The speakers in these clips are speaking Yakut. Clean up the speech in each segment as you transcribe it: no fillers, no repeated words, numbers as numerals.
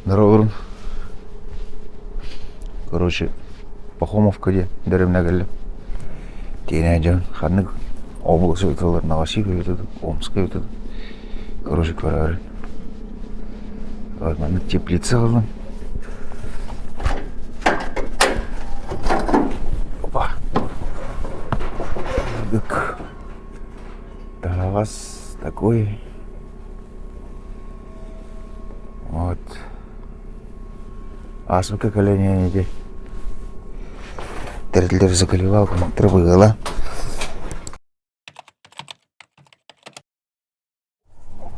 Здорово. Короче, Пахомовка диэн дэриэбинэ кэллим. Тиэнэ дьон ханнык область ыыталлар Новосибирск ыыталлар, Омскай ыыталлар. Короче, көрөөрү. Вот маннык теплица ыллым. Опа. Дык. Таһаҕас такой. Вот. Ааспыкка кэлэн ити тэрилтэлэр заколебал кумактары быгыала.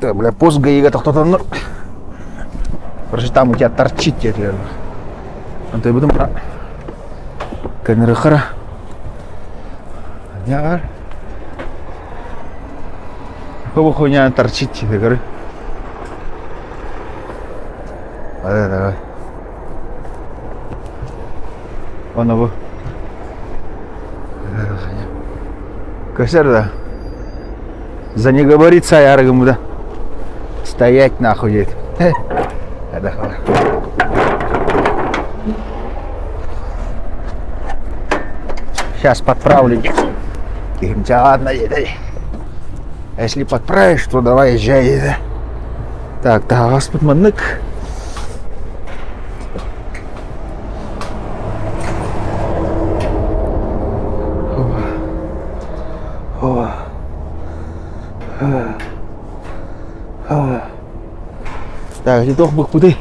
Да, бля, пост ГАИга тохтотоннор. Короче, там у тебя торчит теперь. Антон бра. Көнөрөхара. Дьаҕар. Бу хуйня торчит тебе, говорю. Давай, давай. Вон его. Көсөр да. За не говорится ярыгым да. Стоять нахуй дед. Сейчас подправлю. Ладно, а если подправишь, то давай езжай. Так, таһаҕаспыт маннык. Так, ити туох быкпытый?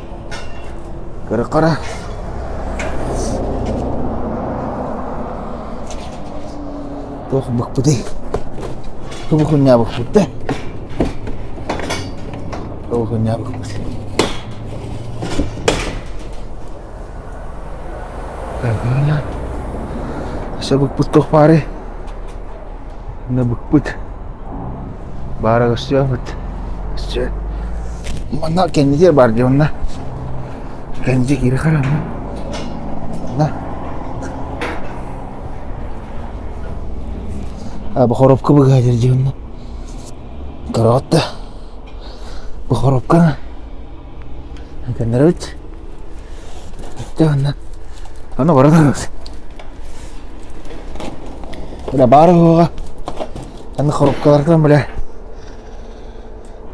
Кыра-кыра. Туох быкпытый? Тугу хунньаабыппыт да? Тугу хунньаабыппыт? Өссө быкпыт туох баарый? Мына быкпыт. Баара көстүөпүт. Өссө манна кэннигэр бар дии онно. Кэнники киирэ хараҥа. На. А бу коробка быгаадыр дии онно. Коробка да. Бу коробканы көннөрөбүт. Өттө онно. Ону бара турабыт. Бля баар уоҕа. Аны коробкалартан бля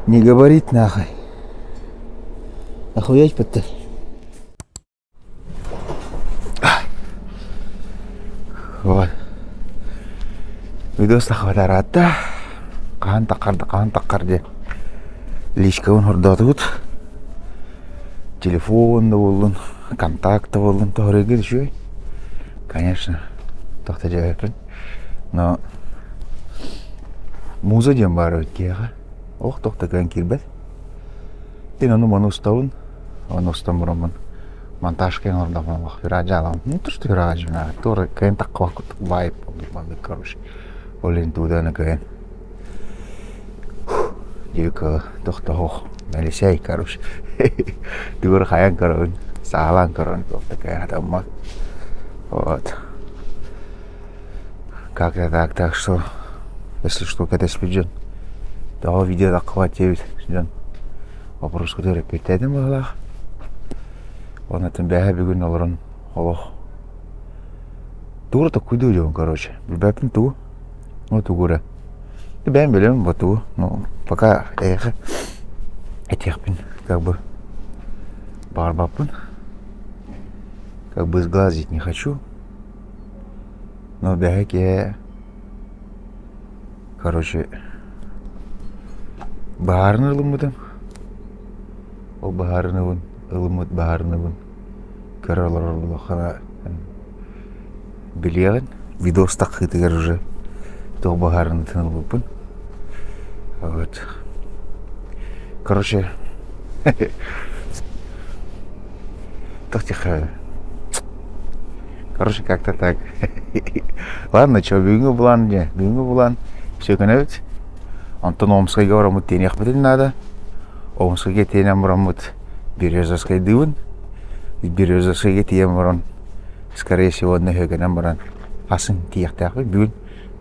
не говорит нахуй. Охуеть бытты. Вот. Видос тахватараатта. Хаһан таххар хаһан таххар диэн личкабын хордоотубут. Телефон да буоллун, контакт да буоллун тоһоруйга үчүгэй. Конечно, тохто дьиэппин. Но муза диэн баар эбит киһиэхэ. Ох тохто кыайан киирбэт. Тин ону маны устабын. Ону устан бараммын монтажка оҥордохпуна олох үраадьаалаҕым. Не то что үраадьаалаҕым, туора кыайан таххыбат курдук вайб маннык короче. Ол иһин туудааны кыайан Дьиэкэ тохтоһуох Мэлисэй короче Тугу хайан көрөбүн, саалаан көрөн туох да кыайан хатаммат. Вот. Как-то так, так что, если что, кэтэспит дьон, тоҕо видео таххыбат диэбит дьон вопроскутугар эппиэттээтим быһыылаах. Онон бэһэ бүгүн олорон олох тугу эрэ толкуйдуу дьон короче билбэппин тугу ну тугу эрэ бэйэм билэбин бу тугу ну пока эйиэхэ этиэхпин как бы баҕарбаппын как бы сглазить не хочу но бэһэ киһи короче баһаарыны ылыммытым ол баһаарыныбын ылыммыт баһаарыныбын көрө олорор буоллаххына билиэҕин видос таххыытыгар уже туох баһаарынытын ылбыппын вот короче туох тихо короче как-то так ладно чё бүгүҥҥү булан дьэ бүгүҥҥү булан все көнөбүт онтон Омскайга бараммыт тиэниэхпитин наада Омскайга тиэнэн бараммыт Березовскайдыыбын Березовскайга тиийэн баран скорее всего нөһүөгэнэн баран асын тиийиэхтээхпит бүгүн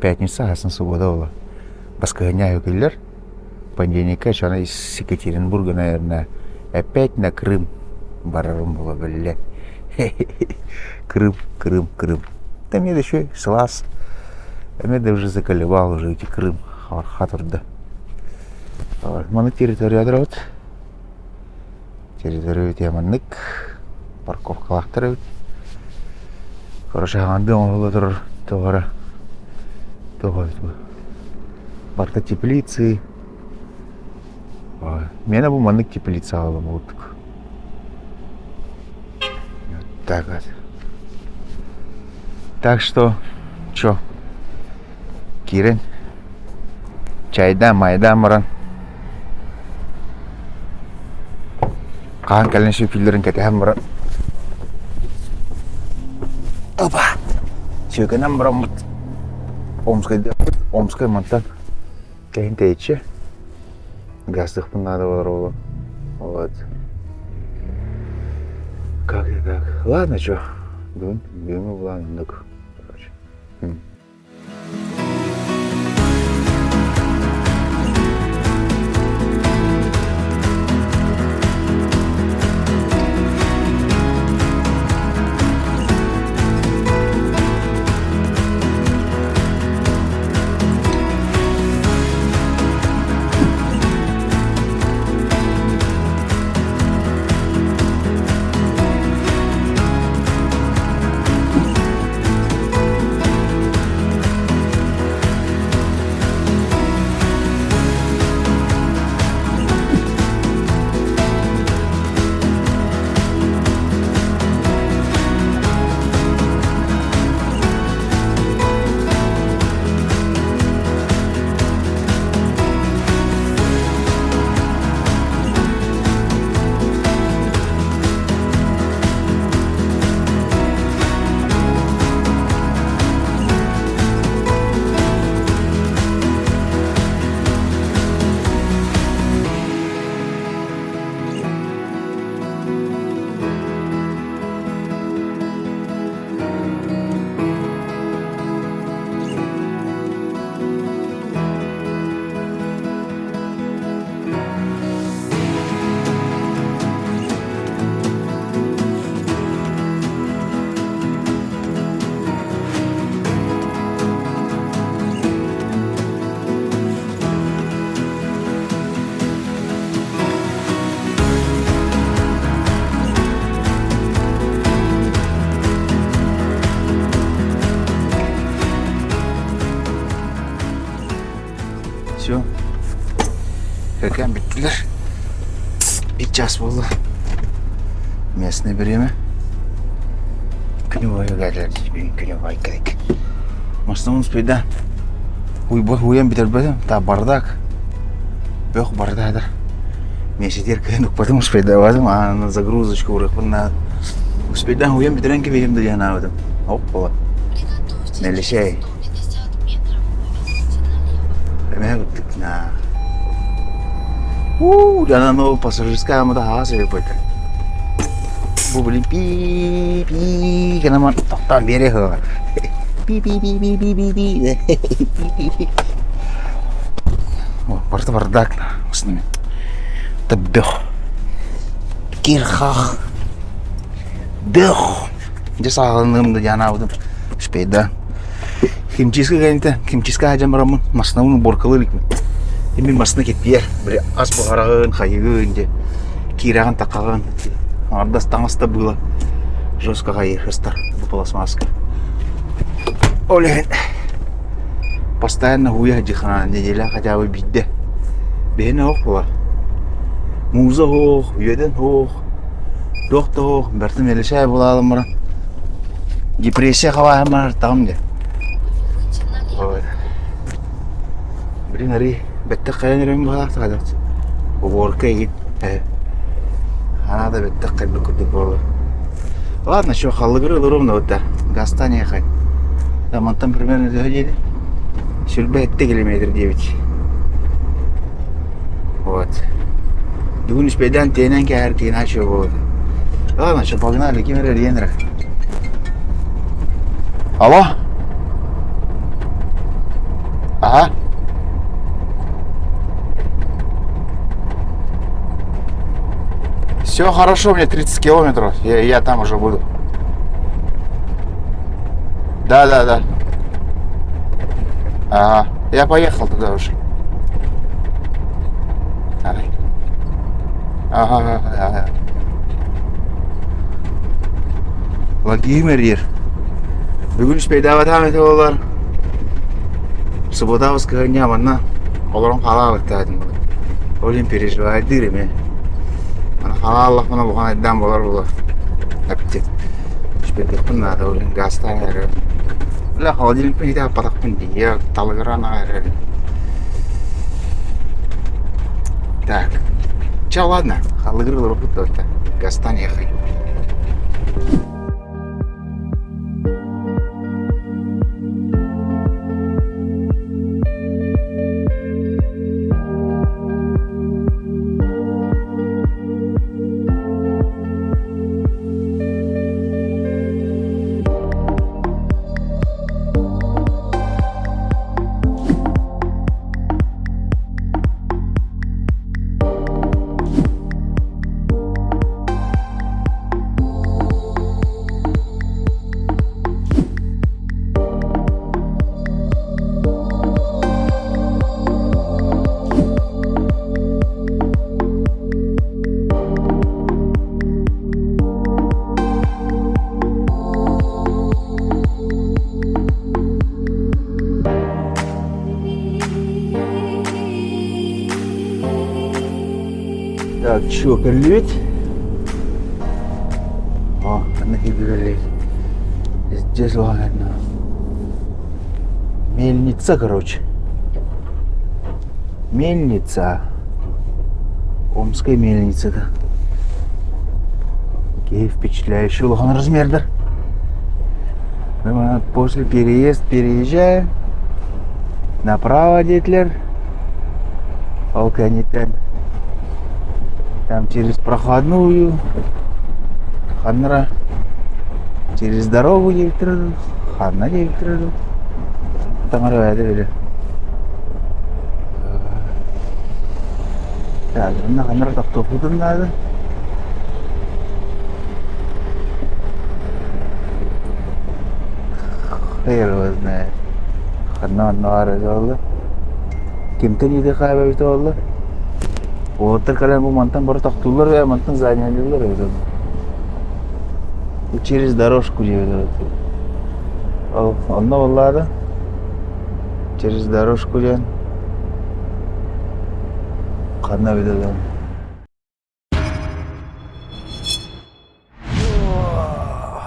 пятница асын суббота буолар баскыһынньа үһүкүллэр понедельникка еще из Екатеринбурга наверное опять на Крым. Барарым буола биллэ. Крым, Крым, Крым. Там мне еще сылаас. Эмиэ да уже заколебал уже эти Крым. Хабарха турда. Маны территория вот. Территория үтүө маннык. Парковкалаахтар эбит. Короче, хаҥардыы оҥоһулла турар тоҕо эрэ тоҕо эбит бу. Барыта теплицы. Миэнэ бу маннык теплица аҕалым курдук. Вот так вот. Так что, чё, киирэн чайдаан, майдаан баран хаһан кэлэн сүөкүүллэрин кэтэһэн баран опа сүөкэнэн бараммыт Омскайдыахпыт Омскай мантан кэһин тэйиччи газтыахпын наада буолар буолуо вот как и как ладно чё бүгүн бүгүҥҥү былаан оннук короче Все. Кэргэн бүттүлэр. Биир час буолла. Местное время. Күнү бою кэлэр. Күнү бой кэлик. Массыынам успейда. Уйан бүтэрбэтим. Та бардак. Бөх бардадыр. Месяцер кыһын укпатым успейдаватым. А на загрузочку урыкпын надо. Успейдан уйан бүтэрэн кэбиһим да диэн аабытым. Оппала. Мэлишей. Эмээ кыттык на. Уу, дьанан ол пассажирская амата хаас эбит Бу блин пи пи гынан тохтоон биэриэ суоҕа. Пи пи пи пи пи пи пи пи Барыта бардак основе. Бөх. Кирхах. Бөх. Дьэ сааҕылыныым да диэн аабытым. Успейда. Химчистка кэннитэ, химчистка сылдьан бараммын массыынабын уборкалыы иликпин. Мин массыына киртийэр, били ас буһараҕын, хайыгын дьэ киирэҕин таххаҕын аҥардас таҥас да быыла жестко хайыыр ыстар бу пластмасска. Ол иһин постоянно һууйа сылдьыаххына неделя хотя бы биирдэ. Бэйэни оһох буолар. Муза оһох, үөдэн оһох, туох да оһох, бэртин мэлэшээ буолаалым баран Депрессия хабааһын барартаҕым дьэ. Вот. Блин, арый бэттэх хайан эрэм быһаах саҕадах. Уборка игин. Хана да бэттэх хайбыт курдук буолла. Ладно, что, халлыгыры ровно вот да. Газтан ехать. Да, мантан примерно төһө диэди? Сүрбэ этте километр диэбит. Вот. Бүгүн үспэйдээн тиэнэн кээһэр тиэнээччи буолуо. Ладно, что, погнали, ким эрэ эрийэн эрэр. Алло? Ага. Все. Все хорошо, мне 30 километров, я там уже буду. Да, да, да. Ага, я поехал туда уже. Давай. Ага, ага. Владимир ер. Бүгүн үспэйдээбэтэх этэ буоллар суббота воскресенье манна олорон хаалаабыттаатым. Ол иһин переживайдыыр эмиэ. Аны хаалааллахпына улахан айдаан буолар буолуо. Эптик. Үспэйдиэхпин наада ол иһин газтаан эрэр. Бля, холодильникпын ити аппатахпын дии. Талыгыраан аҕай эрэбин. Так. Чэ, ладно, халыгыр олорбут да Газтан ехай. Так, чё, кэллибит? О, манна киирдилэр. Здесь ладно. Мельница, короче. Мельница. Омская мельница, да. Какие впечатляющие улахан размердар. Мы после переезд переезжаем. Направо диэтилэр. Ол кэнниттэн там через проходную ханнара через дорогу диэбиттэрэ ханна диэбиттэрэ дуу таҥара бэйэтэ билэр. Так, онно ханнара тохтуохпутун наада. Хер его знает. Ханна онно баар буолла. Кимтэн иитэ хаайбабыта буолла. Уолаттар кэлэн бу мантан бары тохтууллар ээ, мантан занялилар эбит Через дорожку диэбит Ол онно буоллаада через дорожку диэн ханна эбитэ дуу.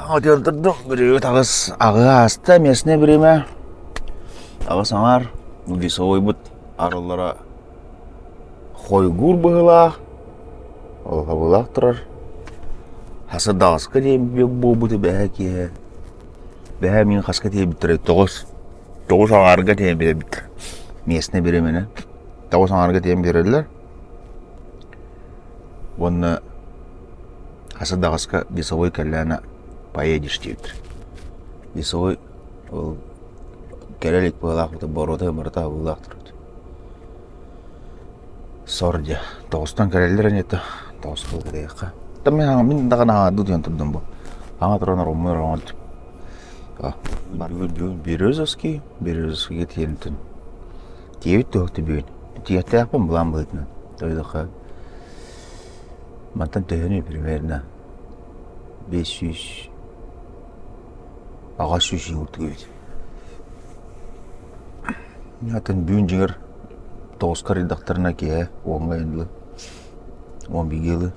Отуон турдум, бүрүгү таҕыс аҕыһа ааста, местное время аҕыс аҥаар весовойбут арыллара хойгуур быһыылаах, олохобулаах турар. Хаса даҕаска диэн буолбут бэһэ киэһэ. Бэһэ мин хаска тиэйбиттэрэ 9 аҥаарга тиэйэн биэрбиттэр. Местное времени 9 аҥаарга тиэйэн биэрэллэр. Уонна хаса даҕаска весовой кэллэҕинэ поедешь диэбит. Весовой ол кэлэ илик быһыылаах боруота барыта абыылаах турбут. Сор дьэ тоҕустан кэлэллэр ини это тоҕус кыл кэтэйиэххэ. Там мин хаҥа мин даҕаны хаҥардыы утуйан турдум бу. Хаҥа туран ороммун ороҥон Березовский, Березовскийга тиийэн тиийэбит туох бүгүн. Тиийиэхтээхпин былаан быһыытынан. Тойдохо мантан төһөнүй примерно 500 800 жыл курдук эбит. Атын бүгүн дьиҥэр тоҕуска арыйдахтарына киэһэ уоҥҥа дылы 11 дылы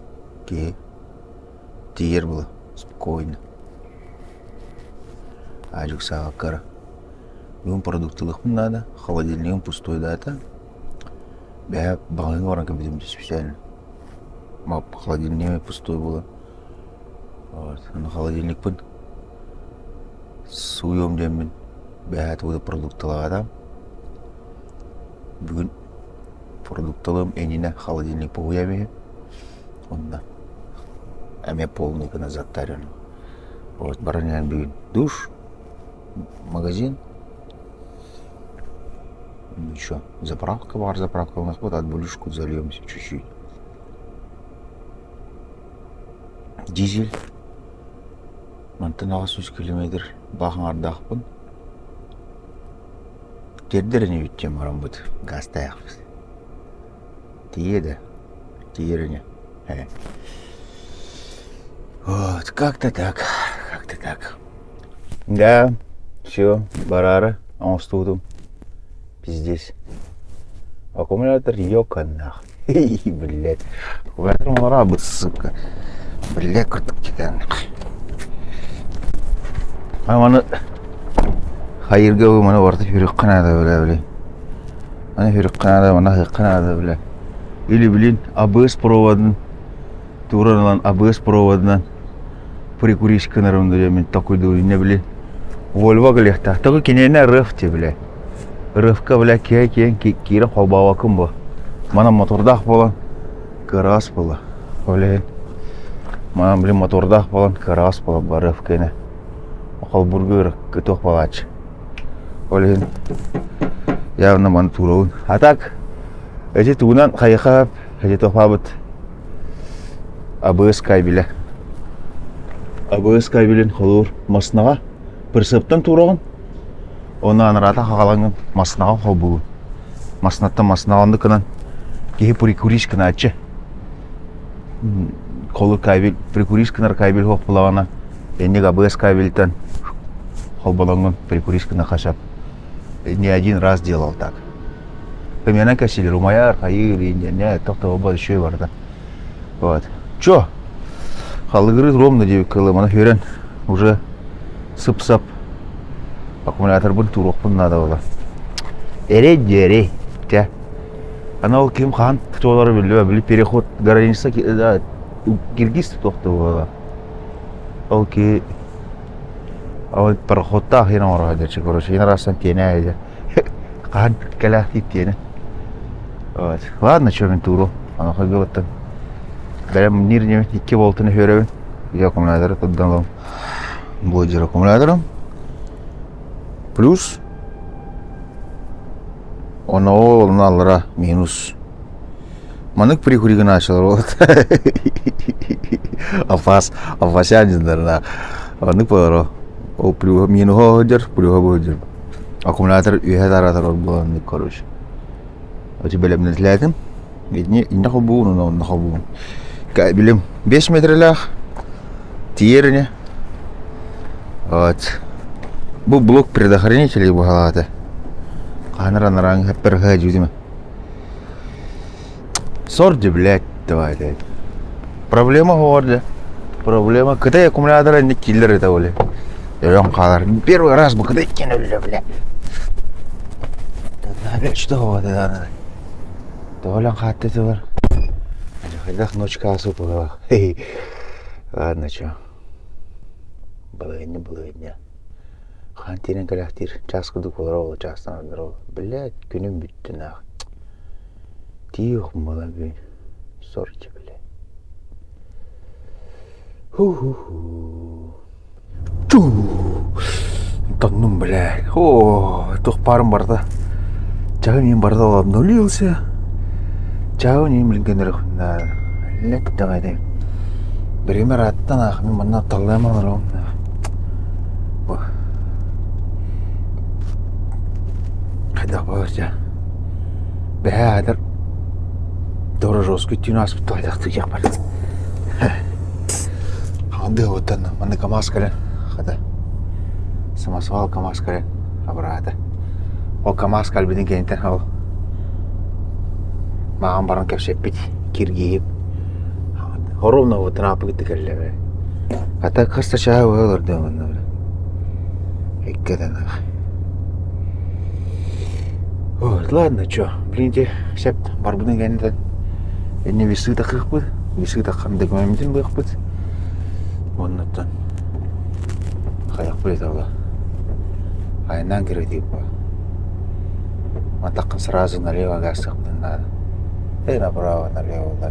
киһи тиийэр була спокойно. Аадьык саҕаккара. Бүгүн продуктылыахпын наада, холодильнигым пустой даата. Бэһэ маҕаһыыҥҥа баран кэлбитим специально. Холодильнигым пустой буолан. Вот, аны холодильникпын сууйуом диэммин бэһээ тугу да продукталаатам. Бүгүн продукталыам иннинэ холодильник уһуйа эбиһин. Онно эмиэ полный гына заттарен. Вот баран иһэн бүгүн душ, магазин. Еще заправка бар, заправка у нас вот от булюшку зальемся чуть-чуть. Дизель. Мантан 800 километр баах аҥардаахпын. Тиэрдэр инибит диэн бараммыт гаастаахпыт. Тиийэ да, тиийэр ини. Ээ. Вот, как-то так, как-то так. Да, все, бараары оҥостубутум. Пиздец. Аккумулятор ёка нах. Блядь. Аккумулятор оҥоробут, сука. Блядь, курдук китэн. Маны хайырга бу маны барыта хүрүххэ наада бля бля. Маны хүрүххэ наада, маны аһыахха наада бля. Или блин, АБС проводын тууран ылан АБС проводынан прикурить гынарым диye мин такуйдуун инне били Вольво кэлиэхтээх. Тоҕо киниэнэ РФ ти бile. РФ-ка бile киһи киэн киирэн холбообоккун бу. Манан мотордаах буолан кыараҕас буола. Ол иһин манан били мотордаах буолан кыараҕас буола бу РФ киэнэ. Холбуурга туох буолааччы. Ол иһин явно маны туурабын. А так эти тугунан хайыха эти туохпаабыт АБС кабеля. АБС кабелин холуур маснаҕа прицептан туораҕын уонна анараата хаҕалаҥҥын маснаҕа холбуугун. Маснаттан маснаҕа оннук гынан киһи прикурить гынааччы. Холуур кабель прикурить гынар кабель суох буоллаҕына инник АБС кабельтан холболоҥҥун прикурить гына хасап. Не один раз делал так. Примерно кэсилэр умайар, хайыыр, не тохтобобот үчүгэй барыта. Вот. Чё? Халыгыры ровно диэбиккэ дылы, маны үөрэн уже сып-сап аккумуляторбын туруохпун наада буолла. Эрэй дьэрэй. Чэ. Аны ол ким хаһан туолара биллибэт. Били переход граница да, киргиз туохта буола. Ол ки ол пароходтаах иһин оҥоро сылдьар короче иһин араастан тиэнэ сылдьар. Хаһан кэлээхтиир тиэнэ. Вот. Ладно, чё мин тууру. Онуоха гылыттан. Бэлэмниир ньимин икки болтун өһүөрэбин. Я аккумуляторы турдан ылам. Блогер аккумулятором. Плюс. Оно ол аллара минус. Манык прикуригынаачылар вот. Апас, апасяниндарна. Оннук болоро. Ол плюһа минуһа сылдьар, плюһа бу сылдьар. Аккумулятор үөһэ таратар ол буолан короче. Очи бэлэмнэтилээтим. Итини инне холбуун, онно онно холбуун. Билим 5 метрелээх тиийэр ини. Вот. Бу блок предохранителей быһалаата. Хаанар анарааҥ хэппэр хаадьыытыма. Сорди, блядь, давай, блядь. Проблема хоҕор дьэ. Проблема. Кытай аккумулятора инник киллэр это были. Өлөн хаалар. Первый раз бу Кытай киэн өллө, блядь. Да, блядь, что вот это? Тоҕо өлөн хаатты бар. Хайдах ночка асып Ладно, чё. Балыгынньа, балыгынньа. Хаан тиэрэн кэлээхтиир. Чаас курдук буолар ол чаастан ордор ол. Блядь, күнүм бүттэ нах. Тиих малабы сорчи бля. Ху-ху-ху. Ту. Тоннум, бля. О, туох баарым барда. Чаһы мин барда ол обнулился. Чаһы ним билген Лет давай. Биример аттан ах мин манна таллайм олором. Хайдах буолар дьэ. Бэһээ аатыр Дорожоскуй түүн ааспыт хайдах тыйыахпар. Хаҥадыһыбыттан манна КамАЗ кэлэн хата самосвал КамАЗ кэлэн абыраата. Ол КамАЗ кэлбитин кэнниттэн ол мааҕын баран кэпсэппит киргиһип ровно вот тырааппыгытты кэллэ Хата хас да чааһы быһа олордум манна Икки Вот, ладно, чё, блин, те сеп барбытын кэнниттэн инне весы тахыахпыт, весы таххан документин быахпыт. Оннуттан хайахпыт этала. Айнаан кирэтииппа. Матаххын сразу налево гасыахпытын наада. Эй, направо, налево, да.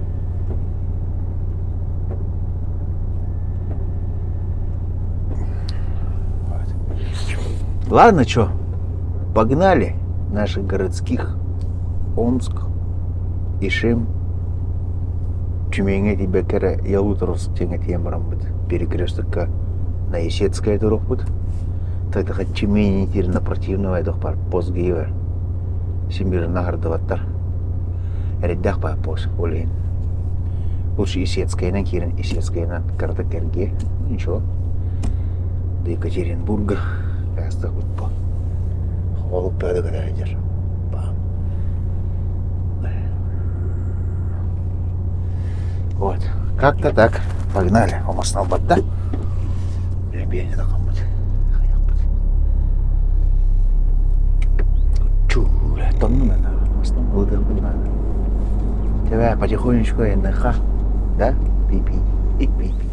Ладно, чё, погнали наших городских Омск, Ишим. Тюмеҥҥэ тиийбэккэ эрэ Ялуторовск диэҥҥэ тиийэн бараммыт, перекрестокка на Исетская туруохпут. Тайтаха Тюмени диир на противного айдох бар пост гейвер. Симбирна аһардыбаттар. Эрэйдээх баар пост ол иһин. Лучше Исетскайынан киирэн Исетскайынан кыратык кэргиэ. Ничего. До Екатеринбурга гаастахпыт по. Холук бөҕө көтө сылдьар. Вот. Как-то так. Погнали. Оҥостон барда. Биэни да хаммыт. Хайахпыт. Чуура. Тонну надо. Оҥостон ылытыахпын надо. Тебя потихонечку НХ. Да? Пи-пи. И-пи-пи.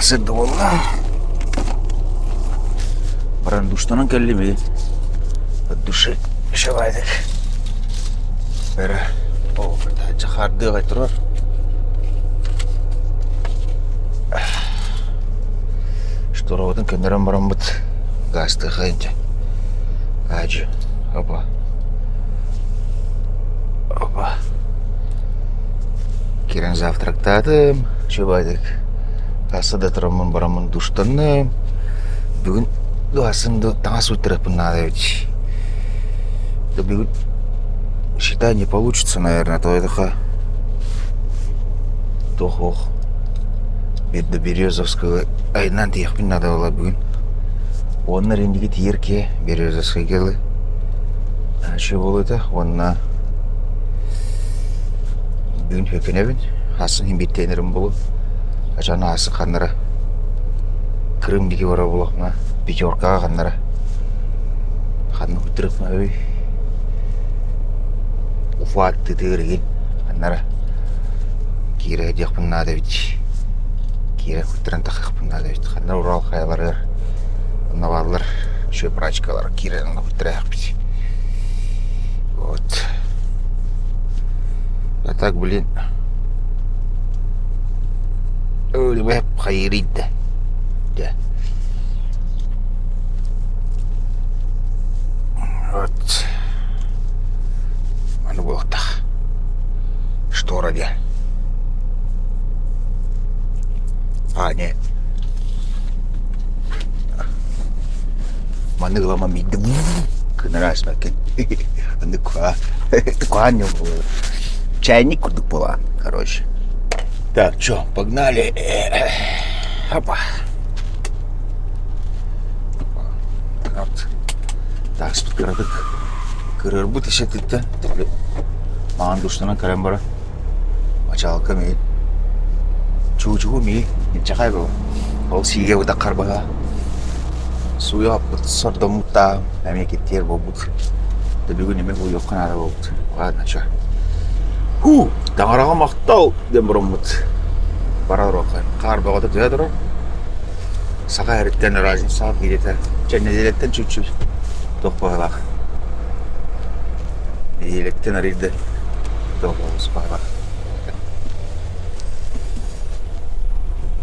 Сырда буолла. Баран душтанан кэллим От души шабайдык. Бэрэ о хардыаҕай турар. Шторабытын көннөрөн бараммыт гаастыахха инчэ. Аадьы. Опа. Опа. Кирэн завтрактаатым. Чубайдык. Касса да тураммын бараммын душтанным. Бүгүн дуһасын да таҥас уттарыахпын наада эбит. Да бүгүн считай не получится, наверное, то это туох ох до Березовского айынан тиэхпин наада буолла бүгүн. Уонна рендиги тиийэр киһи Березовскай кэлэ. Үчүгэй буолуо этэ уонна бүгүн хөкүнэбин хасын иһин бииртэнэрим буолуо ачан аасы ханнара Крым диэки барар буолуохпуна пятеркаҕа ханнара ханна куттарыахпына Уфа аттытыгар игин ханнара киирэ диэхпин наада эбит киирэ куттаран тахыахпын наада эбит ханна Урал хайаларыгар онно бааллар үчүгэй прачкалар киирэн оҥоһуктарыахпыт вот а так блин өлүбэп хайырыйда дьэ вот аны буолтах штора диэн а не Маннык ыламан биирдэ кынара ааспаккын. Оннук куһаҕан куһаҕан ньума буолар. Чайник курдук буолаҕын, короче. Так, чё, погнали. Опа. Вот. Тааспыт кыратык кырыарбыт исэтиттэн маҥан душтанан кэлэн баран мачаалка миин чуучугу миин инчэхэй буолар. Ол сиигэ бытах харбаһа Сууйа оппут сордоммуттааҕым эмиэ киттиэр буолбут. Да бүгүн эмиэ ууйуохха наада буолбут. Ладно, чё. Һуу, таҥараҕа махтал диэн буроммут. Бара туруохха. Хаар бөҕөтө түһэ турар. Саха эриттэн разницаҕа киирэтэ. Чэ, нэдиэлэттэн чуть-чуть туох быһыылаах. Нэдиэлэттэн арыйда туох олус баҕалаах.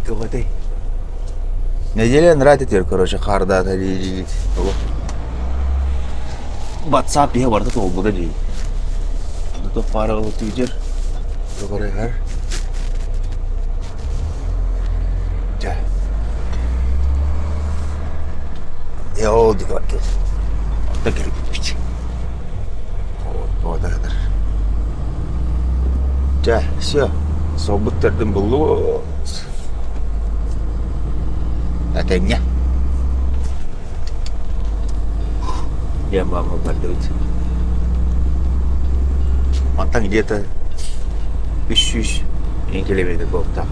Туох этэй? Неделя нравится теперь, короче, хардаата дии Ватсап иһэ барыта туолбута дии. Туох паарыгы тиийдер. Тугар Дьэ. Дьэ ол диэки барда. Онто кэлбиппит. Вот, Дьэ, все. Суолбут төрдүн буллубут. Этэҥҥэ. Диэн бааммын бардыбыт. Мантан где-то 300 километр буолуохтаах.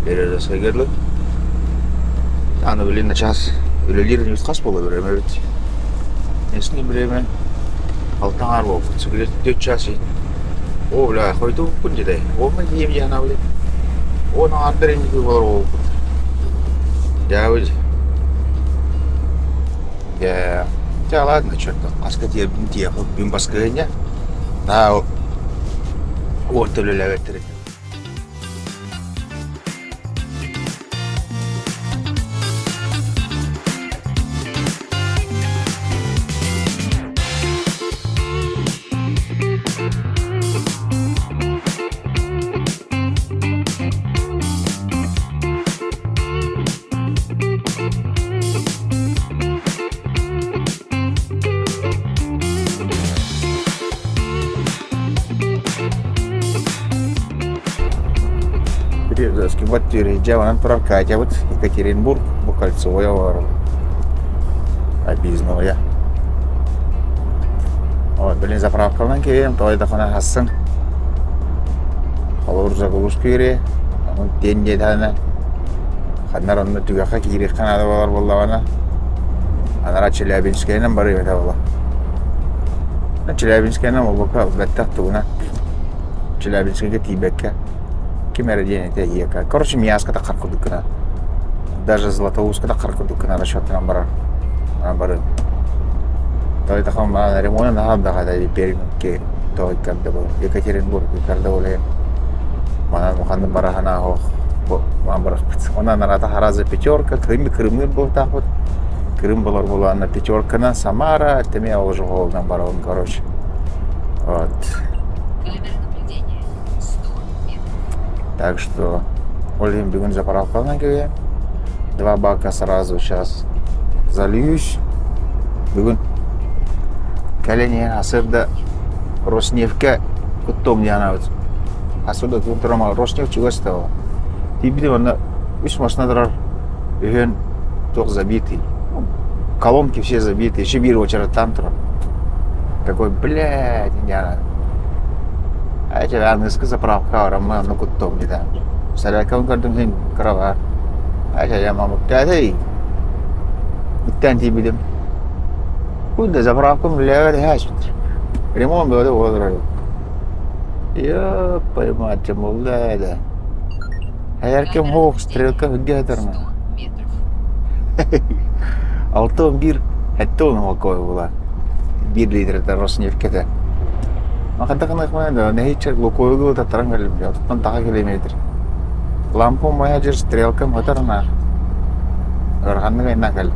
Березовскайга дылы. Аны блин на час үлэлиир хас буола время эбит. Местное время алта аҥаар буолбут. Где-то 4 час О, бля, хойдубуппун дьэ Уонна киһим дьаһана били. Уон аҥаардар инники буолар буолбут. Дьэ, Дьэ, чэ ладно, черт, хаска тиэрдин тиэхэ баскыһыанньа. Наа уон төлөлөөбөттөр Перевозки Дьэ, онон турар Катябыт Екатеринбург бу кольцевой олорор объездное. Ой, блин, заправкаланан киириэм, тоҕо да хассын. Холобур, заглушка киириэ, ону тиэн диэтэҕинэ, ханнар онно түгэххэ киириэххэ наада буолар буоллаҕына, анараа Челябинскайынан барыам этэ буолла. Челябинскайынан буолбакка, бэттэх тугунан Челябинскайга тиийбэккэ ким эрэ диэн этэ ийэка. Короче, Миаска таххар курдук гына. Даже Златоустка таххар курдук гына расчеттанан барар. Барыам. Той тахан ремонт наһаа баҕата Пермьке той карда был Екатеринбург карда боле манан ханны барахана ох ман барахпыт. Онан арата хараза пятерка, Крым Крымы буолтаахпыт. Крым болор буолаана пятерканан Самара, теме ол жоголдан барабын, короче. Вот. Так что ол иһин бүгүн заправкаланан кэлиэм. Два бака сразу сейчас зальюсь. Бүгүн кэлэн иһэн сарсыарда Роснефтька куттуом диэн анаабыт. Сарсыарда тугун туран Роснефть чугас да Тиийбитим онно үс машина турар үһүөн туох забитый. Колонки все забиты, еще биир очередтан турар. Такой, блядь, диэн Эти аныгыскы заправка бараммын онно куттуом диэтэ. Соляркабын көрдүм син кыра Эти мамыктаатый Иттээн тиийбитим. Куда заправкам үлэлээбэт эһээччит. Ремонт бөҕөтө буола турар. Ёппай мать буолла да. Эһэрким һуох стрелка үргэ сытар 6-11 7 молоко була. Биир литрата Роснефтькэтэ. Ханта гыныахмын да нэһииччэ Лукойлу таттаран кэллим. Оттон таха километр. Лампа моя дьэр стрелкам хатарына. Ыараханнык айна кэл.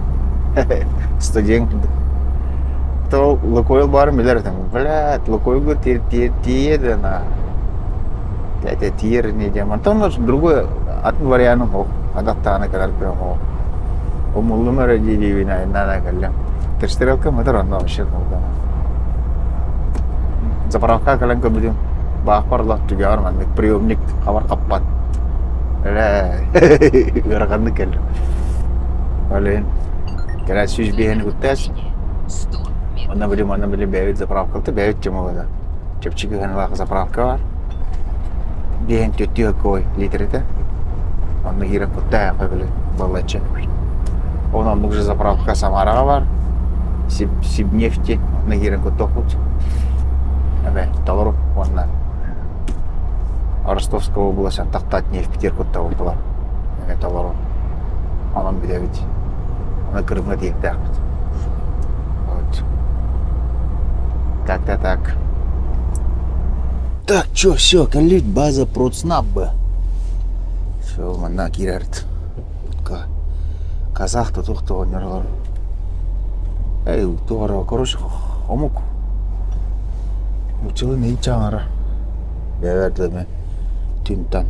Студент. То Лукойл баарын билэр этим. Блядь, Лукойлу тиийэ да на. Это тиер не диэн. Онтон другой атын варианым ол. Адаттааны кэлэр күрэх ол. Умуллум эрэ дии-диибин айаннаан кэллим. Стрелка мытар онно вообще Заправка кэлэн көрбүтүм баахпар лох түгэҕэр маннык приемник хабар хаппат. Эрэ ыараханнык кэллим. Ол иһин кэлэ 105-ни куттаас. Онно били манна били бэйэбит заправкалта бэйэбит тема чэпчэки сыаналаах заправка баар. Биэһин түөртүү кой литрэтэ. Онно киирэн куттаах били балачча. Онон оннук же заправка Самараҕа баар. Сибнефти онно киирэн куттуохпут. Эбэ толору уонна Ростовская область Татнефть куттабыт Эбэ толору. Онон бүтэбит. Оны Крымҥа тиийиэхтээхпит. Вот. Так-так так. Так, чё, все, кэллит база Продснаб. Все, манна киирэрт. Казах да туох да оҕонньор Эй, туох эрэ, короче, омук. Нууччалыы нэһииччэ аҥара. Бэйэбэр да эмэ. Тинтан.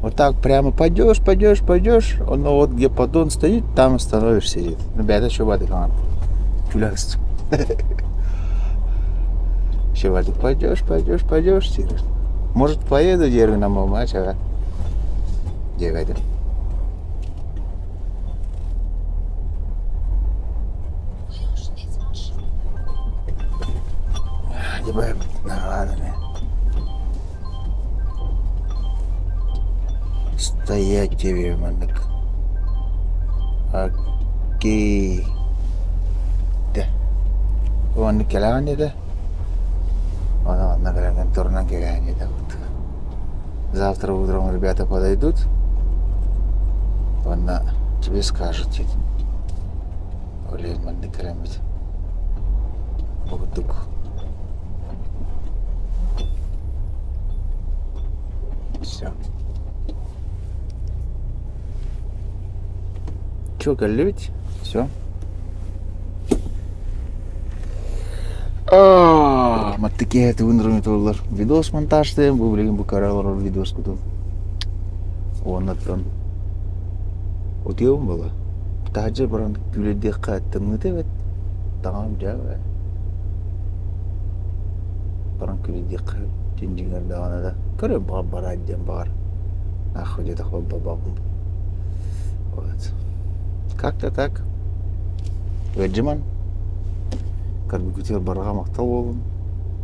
Вот так прямо пойдешь, пойдешь, пойдешь, оно вот где поддон стоит, там остановишься. Ну, бэйэтэ чуобатык Күлэс. Чувак, пойдешь, пойдешь, пойдешь, диир. Может, поеду диэрбин Аммаҕа чэҕэ диэбэтим. Стоять тебе маннык. Окей. Да. Уонна кэлэҕин этэ. Аны онно кэлэн турунан кэгээн этэ. Завтра утром ребята подойдут. Уонна тебе скажут Блин, маннык кэлэммит. Курдук. Все. Чё, кэллибит? Все. Маттыке тугун туоллар. Видос монтажтыым, бу билигин бу көрө олорор видоскутун. Уоннаттан утуйабын буолла. Таһырдьа баран күүлэйдиэххэ тымныыта эбит. Таҥаһым дьэ баран күүлэйдиэххэ дьиҥэр даҕаны да көрө баҕар бараат диэн баҕар нахуй диэтэх буолбаппын. Вот. Как-то так. Ыалдьыман. Көрбүккүтүгэр барҕа махтал буоллун.